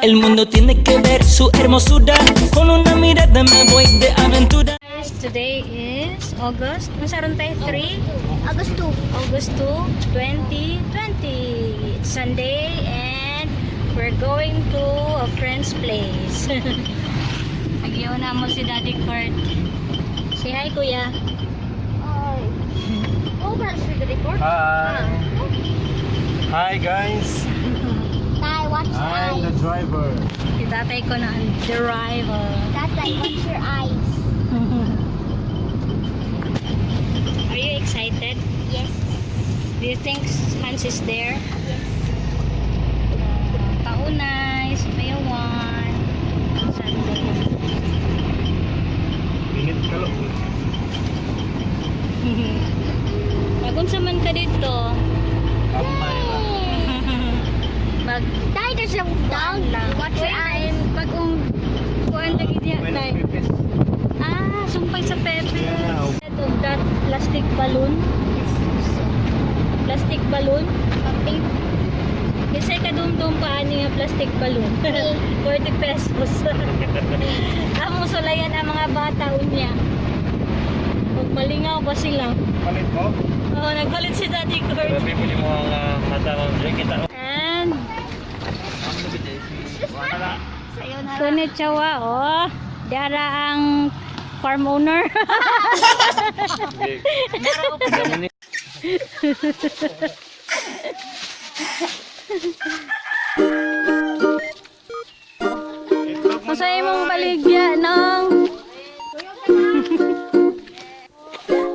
El mundo tiene que ver su hermosura. Con una mirada me voy de aventura. Guys, today is August, unsa ron tayo? 3? August 2. August 2, 2020. It's Sunday and we're going to a friend's place. Agiyo na mo si Daddy Kurt. Say hi, Kuya. Ay. Oh, that's for the record. Hi. Hi guys. Tay, watch your I'm the eyes. driver. Si tatay ko na ang driver. Tatay, watch your eyes. Are you excited? Yes. Do you think Hans is there? Yes. Paunay, Sumayawan, Sunday. Init kalo. Magunsa man ka dito. Kampay ba? Mag Tay, there's a dog. Watch your eyes. Pag kuan lagi diya When tay. pipis. Ah, sumpay sa pepe. Yeah. Of that plastic balloon. Plastic balloon. Pink. Kasi kadumdum pa ani nga plastic balloon. 40 pesos. Amo sulayan ang mga bata unya. Kung malingaw pa sila. Palit mo? Oo, nagpalit si Daddy Kurt. Grabe po yung mga mata ma'am. Diyan kita. And Wala. konnichiwa, oh. Dara ang farm owner. Kung sa imong baligya ng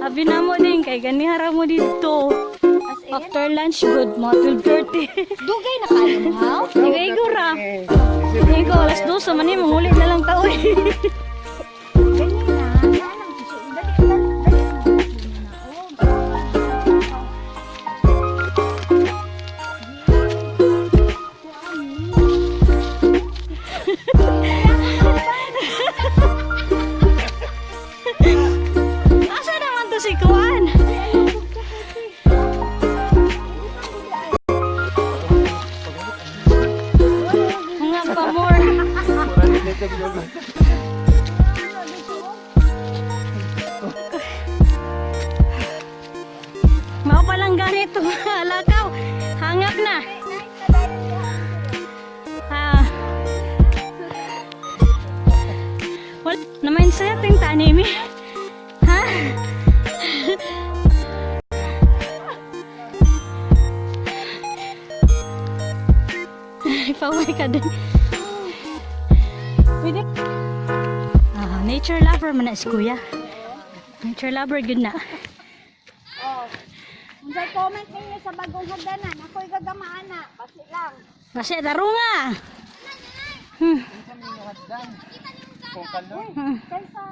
Abi na mo din kay ganihara mo dito. After lunch good mga 12:30. Dugay na kayo mo, ha? Igay ko ra. Igo alas 12 man ni manguli na lang ta oy. Ganyan na. Nanang, dali, dali, dali. Asa naman to si Kuan? Mga pa more. Mao palang ganito, alakaw. Hangak na. Ah. Wala naman sa ating tanimi. Ha? Pauwi ka dun. Pwede. Ah, nature lover man na si kuya. Nature lover good na. Oh. Unsay comment ninyo sa bagong hagdanan? Ako'y gagamaan na. Basi lang. Kasi tarunga. Kung kalo. Kaysa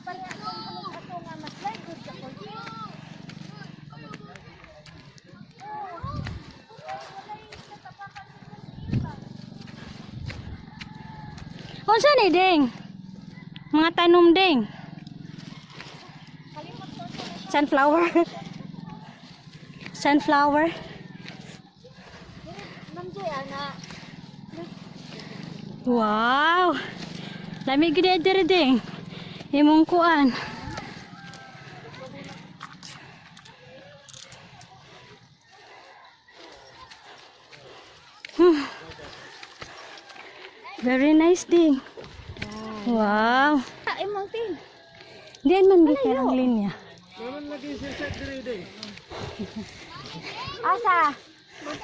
pareha akong tulog ato nga mas light good sa kulti. Unsa ni ding? Mga tanom ding. Sunflower. Sunflower. Ma'am Joy, ana. Wow. Lami gid diri ding. Imong kuan. Very nice ding. Wow. Ay, imong tin. Diyan man gikan ang linya. Meron lagi si set diri din. Asa?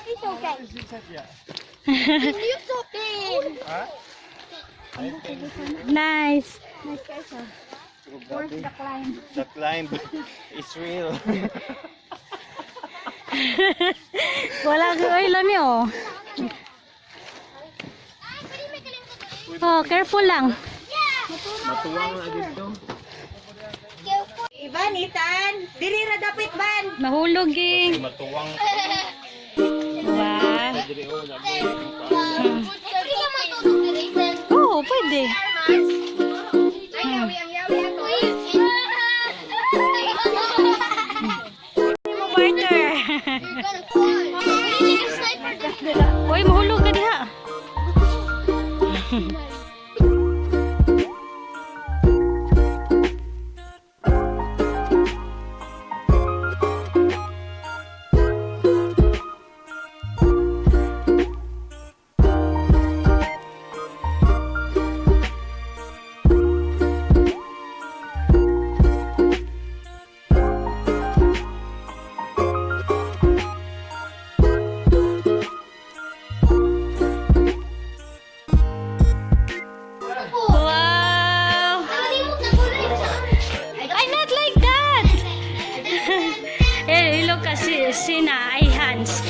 It's okay. Si set ya. You so thin. Ha? Nice. Nice kayo. Worth the climb. The climb is real. Wala ko oy lami oh. Oh, careful lang. Matuwang na dito. Ivan, Ethan. Dili ra dapit ban. Mahulog eh. Matuwang Wow. diri oh lagi. Oo, pwede. Partner. Uy, mahulog ka diha. Wow! Ay, not like that! Eh, look kasi sina ay Hans.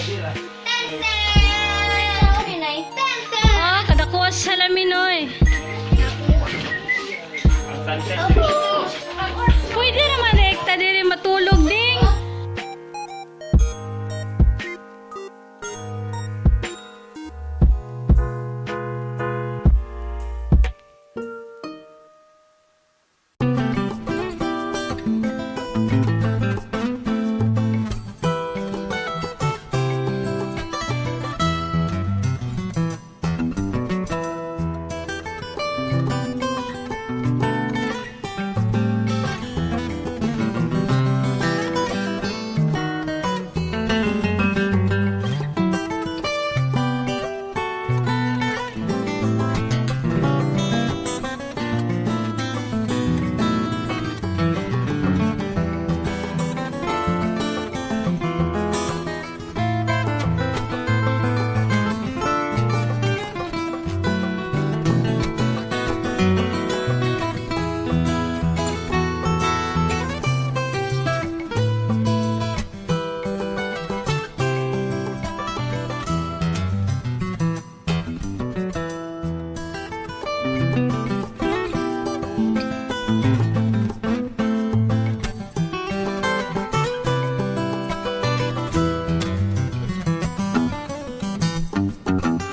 Oh, kadakuha sa salamin oy. Ang sunset. Pwede naman ekta diri matulog ding.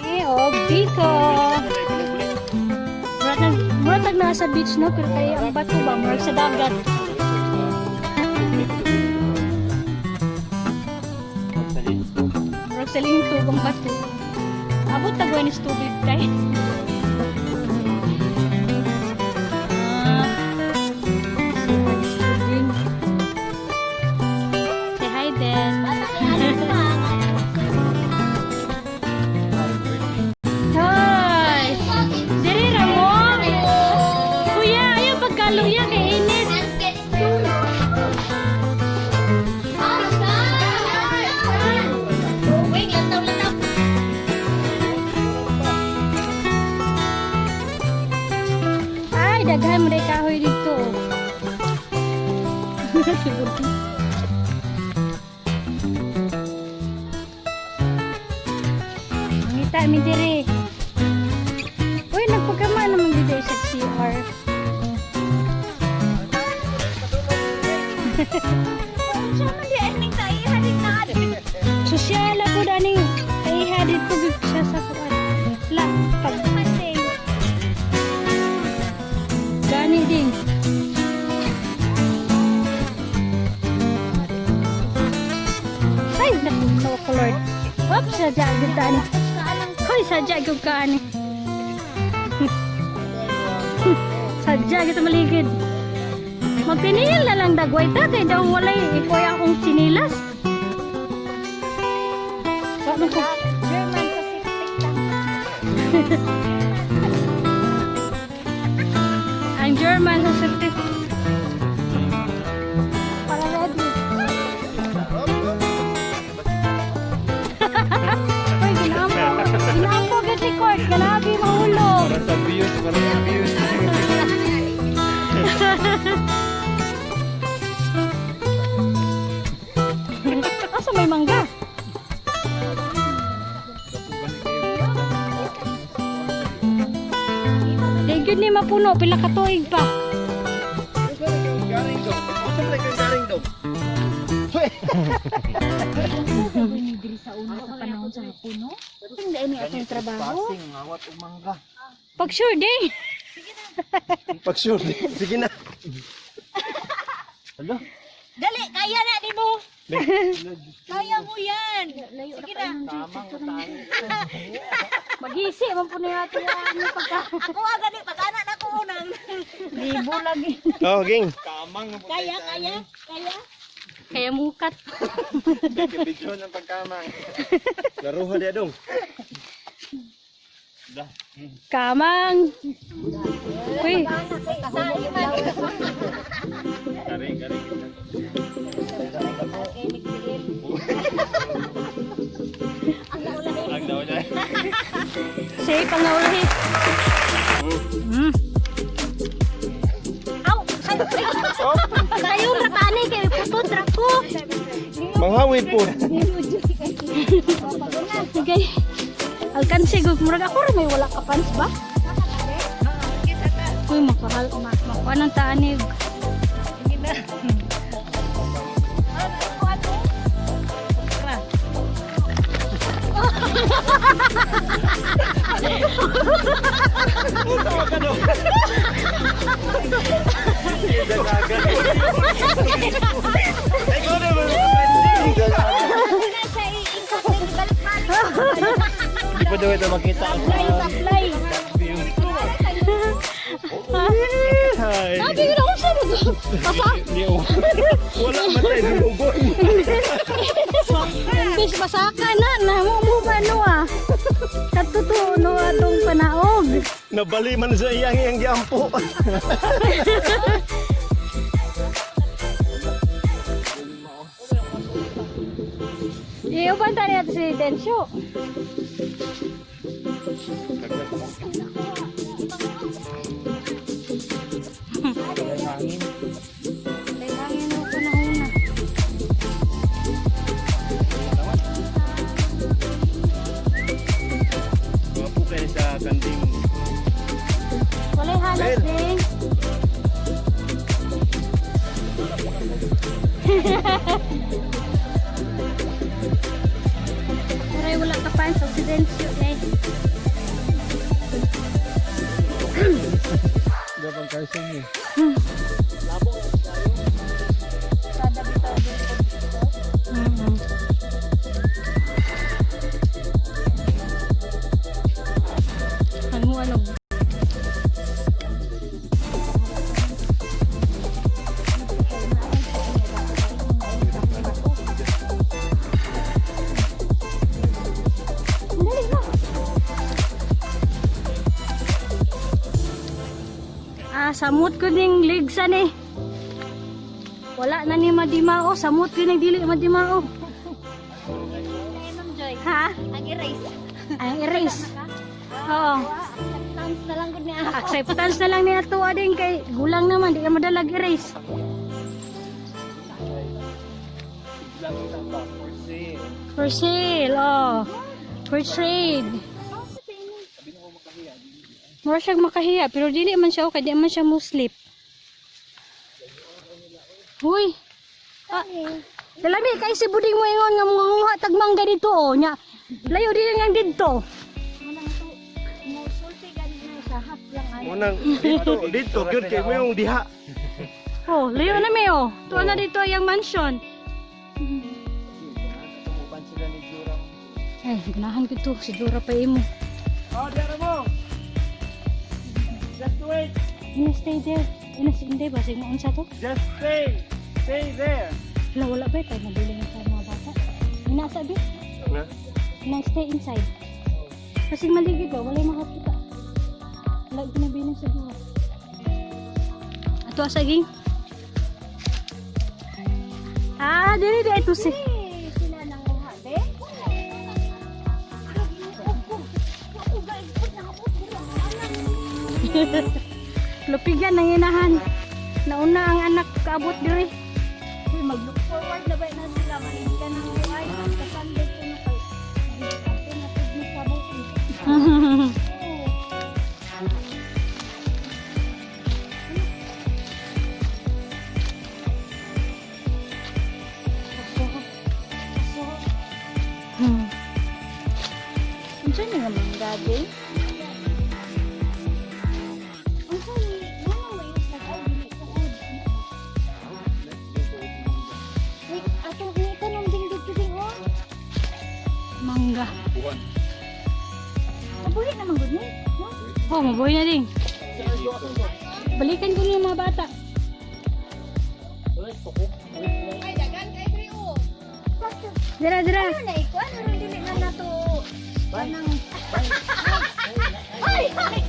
Eh, oh, Biko. Murag nag nasa beach no, pero kay ang bato ba murag sa dagat. Murag sa lintog ang bato. Abot tagwan is tubig tay. Ah, si Hans Say hi then. Hi! Diri ra mo? Kuya, ayaw pagkaluya kay init. Ay, daghan mo day kahoy dito. Siguro. Mangita mi diri. Uy, nagpagkama naman dito sa CR. Sosyal ako dani. Kay dito gud siya sa kuan. La, pag Gani ding. Ay, naku, sa ko Lord. Oops, sadya gyud ta ani. Hoy, sadya gyud ka ani. Sadya gyud ta maligid. Magpinil na lang dagway ta kay daw walay ikoy akong sinilas. Wa man ko German sa septic tank. Ang German sa septic. Para ready. Uy, ginampo. Ginampo gid si Court. Ganabi mahulog. Para sa views, para sa views. Asa may mangga? Di gyud ni mapuno pila ka tuig pa. Sa panahon sa puno. Hindi ini atong trabaho. Passing, awat umangga. Pag sure ding. Pag sure, sige na. Hala. Dali, kaya na ni mo. Kaya mo yan. Sige na. Magisi man po niya ito ano pagka. Ako agad eh, pag anak na ko unang. Libo lagi. Oh, ging. Kamang. Kaya, kaya, kaya. Kaya mukat. Video ng pagkamang. Laruha dia dong. Kamang. Uy, Kari, kari. Ang daw niya. safe ang naulahi. Aw, kayo ratani kay putot ra ko. Manghawid po. Sige. Alkansi gud murag ako ra may wala ka pants ba? Uy, makahal makuha ng taanig. Ikaw na ba? Hindi pa daw ito makita. Apply, apply. Hi. Sabi ko na kung saan ito. Papa, Wala man tayo dulugon. imbis masaka na, namumuba no ah. Katutuo no atong panaog. Nabali man sa iyang iyang giampo. Iuban tayo natin si Densyo. May hangin mo ko na una. Mapu kayo sa kanding. Walay halos din. Aray, wala ka pa sa Densyo eh. Gapang karsong eh. Ano ano? Dali na. Ah, samot ko ning ligsan eh. Wala na ni madimao, samot ko ning dili madimao. Ma'am Joy, Ha? ang erase. Ang erase. Oo. Acceptance na lang gud niya. Acceptance na lang niya tuwa din kay gulang naman di ka madalag erase. For sale. For sale, oh. For trade. Mura siyang makahiya, pero dili man siya okay, di man siya muslip. Huy. Ah, dalami kay si buding mo ingon nga manguha tag mangga dito oh nya. Layo dili nga didto. Musulti gani na sa half lang ay. Munang dito, dito gyud kay mo yung diha. Oh, layo na mi oh. Tuwa na dito ang mansion. Tumupan sila ni Jura. Ay, ganahan ko to. Si Dora pa imo. Oh, diyan mo! Just wait! Ina stay there. Ina hindi ba sige mo unsa to? Just stay! Stay there! Wala wala ba tayo mabili sa mga bata. Ina sabi, Na? ina stay inside. Kasi maligid ba wala makakita. Wala ginabilin sa duha. Ato asaging. Ah, dili di ito si. Eh, sila nang kuha, be. Lupigan ang inahan. Nauna ang anak kaabot diri. Uy, mag-look forward na ba na sila? Manig ka ng ay, kasanday ko na kay. Ato na pud ni sa bukid. Oo. Unsa ni nga mangga di? Unsa ni? Ano may nag-ay dili tuod. Oh, mabuhay na din. Balikan ko na yung mga bata. Ay, dagan kay Trio. Dira, dira. Ano na ikuan? Ano dili na nato? Kanang... Ay! Ay!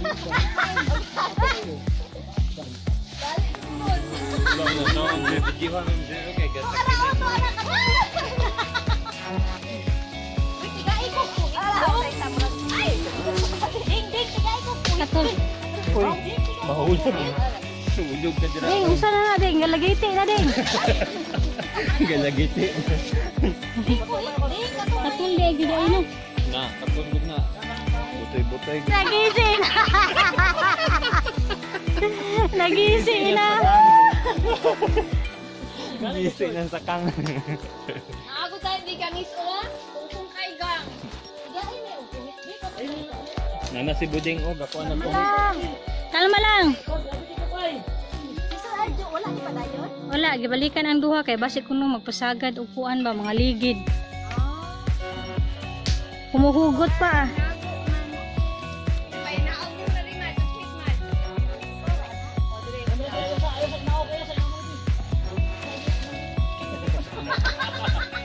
Katol. Uy, mahulog. Hulog ka dira. Ding, usa na na ding. Galagiti na ding. Galagiti. Katol di gid ay no. Na, katulog na. Butoy-butoy. Nagising na. Nagising na. Gising ng sakang. Ako tayo di kangis o. Tungtong kay gang. Nana si Buding og ako na ko. Kalma lang. Isa adyo wala ni padayon. Wala, gibalikan ang duha kay basi kuno magpasagad upuan ba mga ligid. Humuhugot pa ah. May naog na rin man sa Christmas.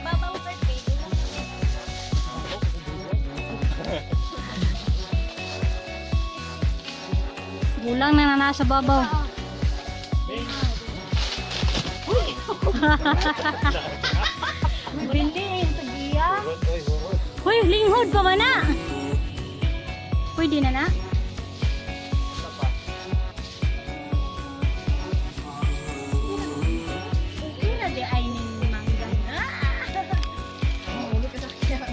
Babaw birthday. Gulang na na nasa babaw. Bindi tagiya. Hoy, linghod pa man na. Pwede na na. Okay na di ay ning mangga. Mahulog ka sa kanya.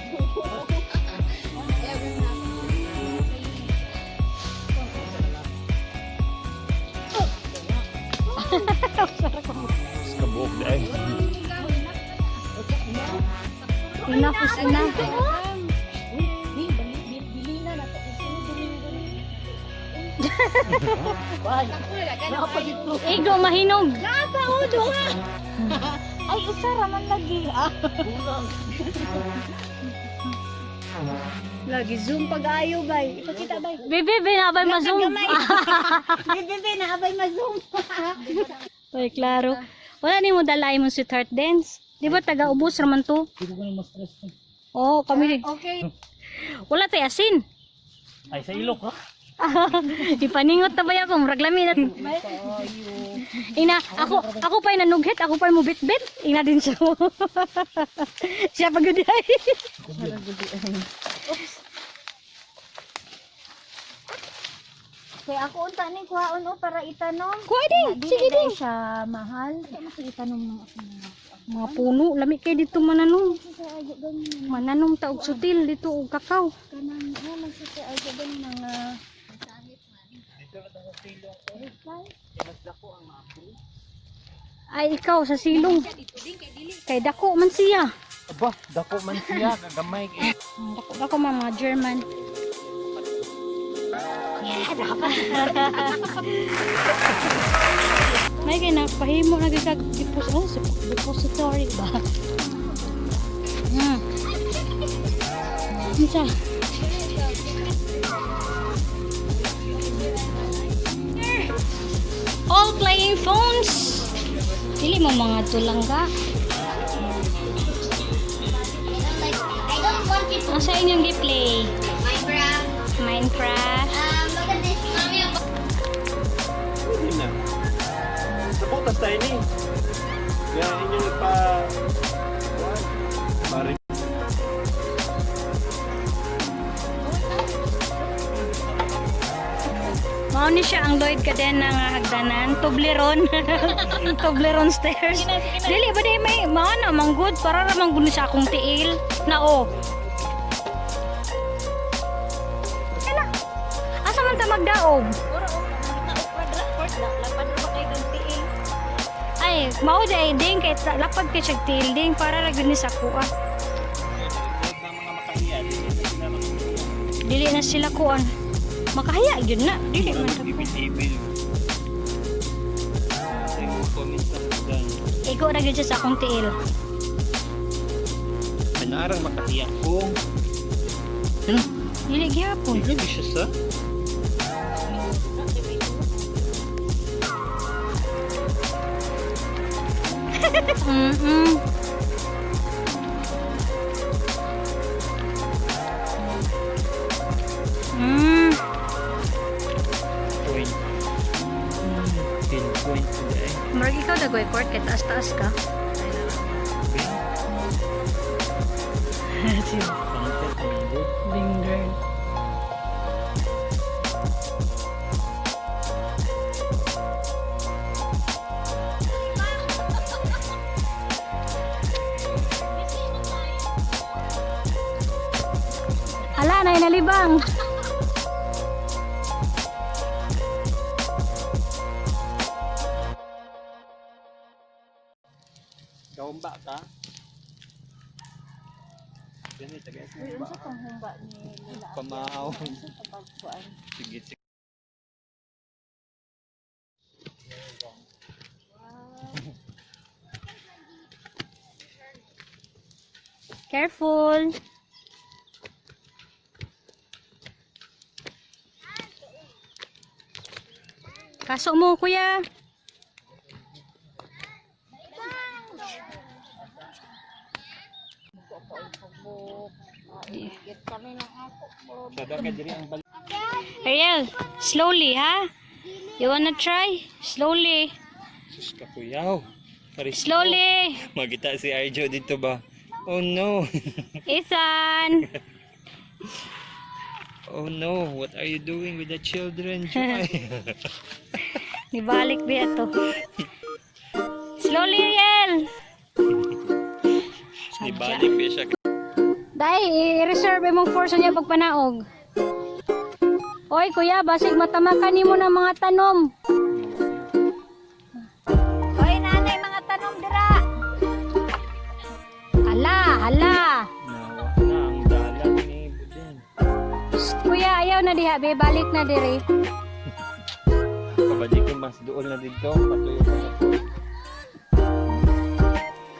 Kabuok dai. Enough is enough. Igo mahinog. Nasa ulo nga. Ay, isa raman lagi. Ah. Lagi zoom pag ayo bay. Ipakita bay. Bebe, be, nabay ma-zoom. Bebe, be, naabay ma-zoom. Oy, klaro. Wala ni mo dala imong sweetheart dance. Di ba taga-ubos raman to? Oo, kami din. Okay. Wala tay asin. Ay, sa ilok ha? Ipaningot na ba ako? Murag lami na. Ina, ako ako pa'y nanughet, ako pa'y mubitbit. Ina din siya. Siya pag ay. Kaya ako unta ning kuhaon o para itanom. Kuha din, sige Dili din. siya mahal. Kaya mas itanom ng ako mga. Mga puno, lami kay dito mananom. Sa ayo ganun. Mananom ta og sutil dito og kakao. Kanang ano man sa ayo ganun mga Ay ikaw sa silong. Kay dako man siya. Aba, dako man siya, kagamay. Dako dako man mga German. May kay nagpahimo na gyud kag depos oh, sa depository ba. Unsa? All playing phones. Dili mo mga tulangga. Like, I don't want you to Asa inyong gi-play? Minecraft. Minecraft. Look at this. Mommy, ang Hindi na. Sa butas tayo ni. Ya, inyo nagpa... Pare. Mao ni siya ang Lloyd Cadena nga hagdanan, Toblerone. Toblerone stairs. Dili ba di may mao na manggod para ra manggod ni sa akong tiil na oh. Ana. Asa man ta magdaog? Ay, mao di ay ding kay lapad kay siya tiil ding para ra gyud ni sa kuha. Dili na sila kuan. Makahiya gyud na. Dili man ta. Ibil-ibil. Comment sa hagdan. Igo ra gyud siya sa akong tiil. Anarang makahiya ko. Dili gyapon. Dili siya sa? Point. 10 point today. Murag ikaw dagoy court kay taas-taas ka. Pangkat ang good. Bing girl. Ala, nay nalibang. Kaumba ka? Gani tagay Uy, unsa tong humba ni Lola? Pamahaw. Unsa tong pagkuan? Sige, sige. Careful. Kaso mo, kuya. Sada ka diri ang balik. Ariel, slowly, ha? You wanna try? Slowly. Sus ka kuyaw. Paris. Slowly. Magita si Arjo dito ba? Oh no. Ethan. Oh no, what are you doing with the children, Joy? Nibalik biya to. Slowly, Ariel. Ibalik ba siya? Dai, i-reserve imong force niya pagpanaog. Oy, kuya, basig matamakan nimo ng mga tanom. Hoy, nanay, mga tanom dira. Hala, hala. Nawa na ang dalan ni Budin. Psst, kuya, ayaw na diha, be. Balik na diri. Pabalik yung mas dool na dito. Patuyo pa na po.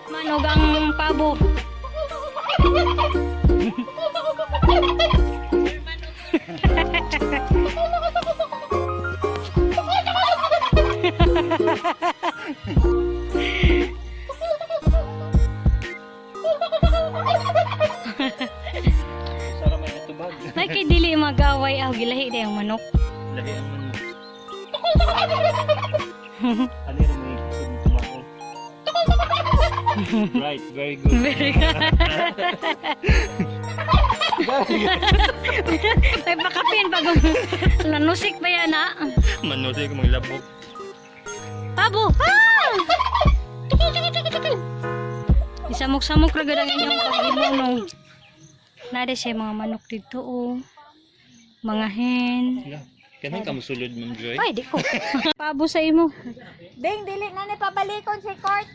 Manog ang pabo. Sara may natubag. May kay dili magaway aw gilahi day ang manok. Lahi ang manok. Ano yung may kusog ng tumako? Right, very good. Very good. May pakapin pag lanusik pa yan ha. Manusik mga labok. Pabo! Ah! Tukol, tukol, tukol, tukol. Isamok-samok ra gud ang inyong paghimunong. Nade siya mga manok dito oh. Mga hen. Sila. Kanang ka musulod, Ma'am Joy? Ay, di ko. Pabo sa imo. Ding, dili na ni pabalikon si Court.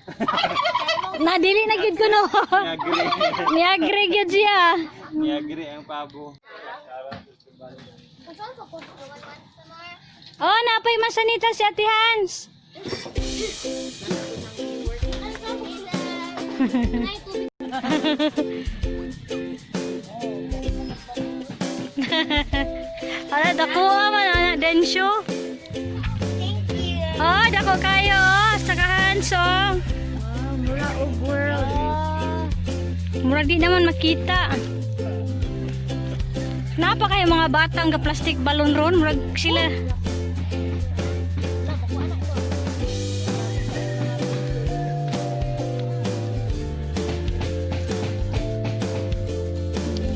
Nadili na gid ko no. Niagre. Niagre gyud siya. Niagre ang pabo. Oh, napay masanita si Ate Hans. Ala, dako man ana densyo. Thank you. Oh, dako kayo oh, sa Hans oh. Mura og world. Murag di naman makita. Napa kayo mga batang ga plastic balloon ron, murag sila.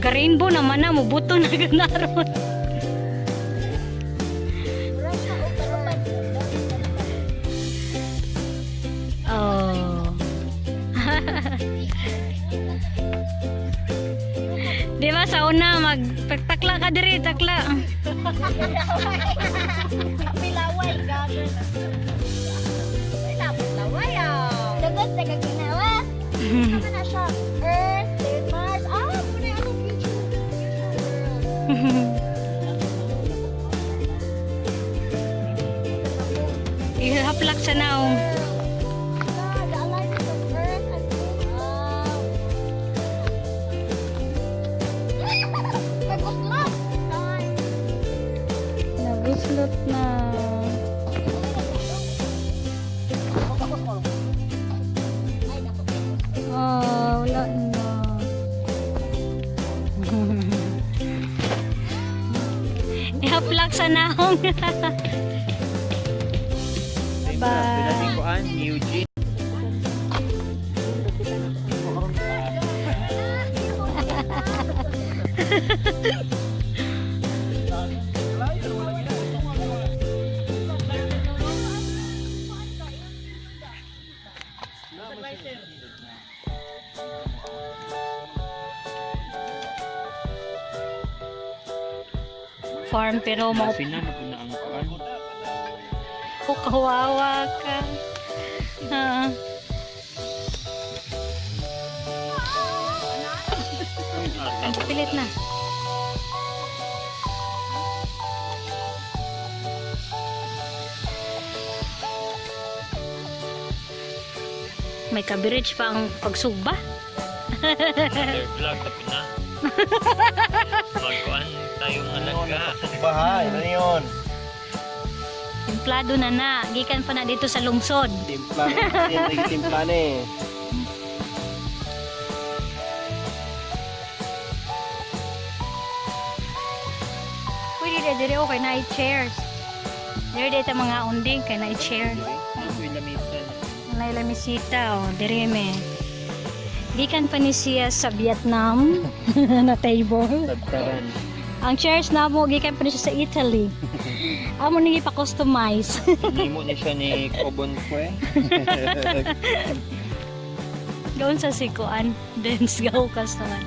Ka-rainbow naman na, mubuto na ganaron. Mura siya og kalupad. Oh. Di ba sa una magtakla ka diri, takla. Pilaway, gago. Ay, tapos laway ah. Dagot sa kaginawa. Tama na siya. Earth, then Mars. Ah, muna yung anong future. Future world. Ihaplak sa naong. Ah, the alignment of Earth and Moon. Wow. Naguslot! Time. Nabuslot na. sa naong. Bye. Kuan, Eugene. Farm pero mo Sina na po na ang kuan. kawawa ka. Ah. Ang pilit na. May coverage pa ang pagsugba. Another vlog tapi na. Magkuan tayo mga langga. Bahay, ano yun? Templado na na. Gikan pa na dito sa lungsod. Timpla, timpla na eh. Pwede na dire okay na chairs. Dire dito mga unding kay na chair. Uy, lamisan. Nay lamisita oh, dire me. Gikan pa ni siya sa Vietnam na table. Tadtaran. Ang chairs na mo gikan pa ni siya sa Italy. Amo ni ipa-customize. Nimo ni siya ni Kobon Kwe. Doon sa sikuan, dance go customer.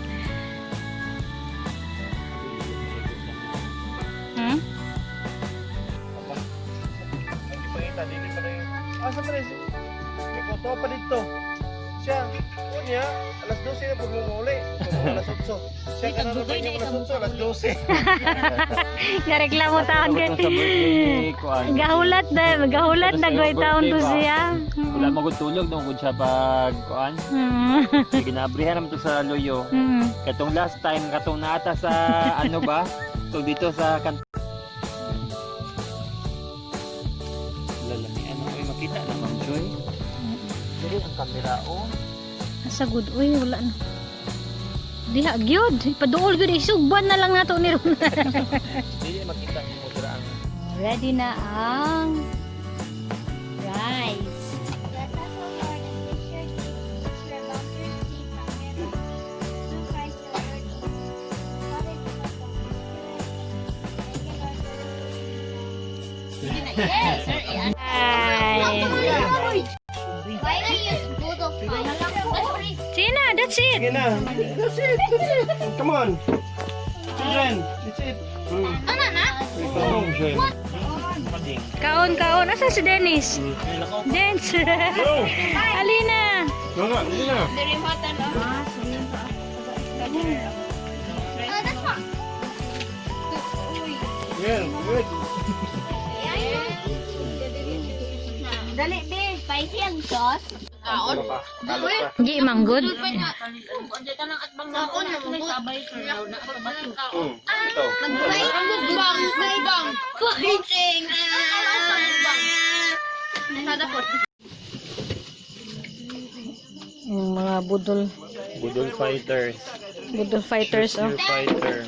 Hmm? Ang ipangita, dili pa na yun. Asa pa rin? May koto pa dito. Siya, unya, alas 12 na pag mumuli. Alas 8. Siya ka na naman yung alas 8, alas 12. Gareklamo taon Sa kay. birthday ni Kuan. Gahulat na, gahulat na goy taon to siya. Wala magutulog nung gud siya pag kuan. Sige, ginabrihan naman to sa loyo. Katong last time, katong naata sa ano ba? So dito sa kan Lalami ano oy makita na Ma'am Joy. Dili ang kamera oh. Asa good uy wala na. Diha gyud, ipaduol gyud isugban na lang nato ni Ron. Dili makita nimo dira ang Ready na ang rice. Bless us, O Lord, and teach your which we are about to receive from your bounty. Through Christ our Lord. Amen. Father, the Son, and the Holy Spirit. Thank you, Lord, for this. Yes, sir. Hi. Why do you use Google Files? Tina, that's it. Sige na. That's it, that's it. Come on. Children, that's it. Ano na? Ito, Joy. Kaon, kaon. Asa si Dennis? Dance. Go! Alina. Go nga, hindi na. Oh, that's not. Yeah, good. Dali, be. Spicy ang sauce. Kaon? Talo pa. Di man good. Ito. Mukbang! Mukbang! Mukbang! Yung mga budol. Budol fighters. Budol fighters, oh. Your fighter.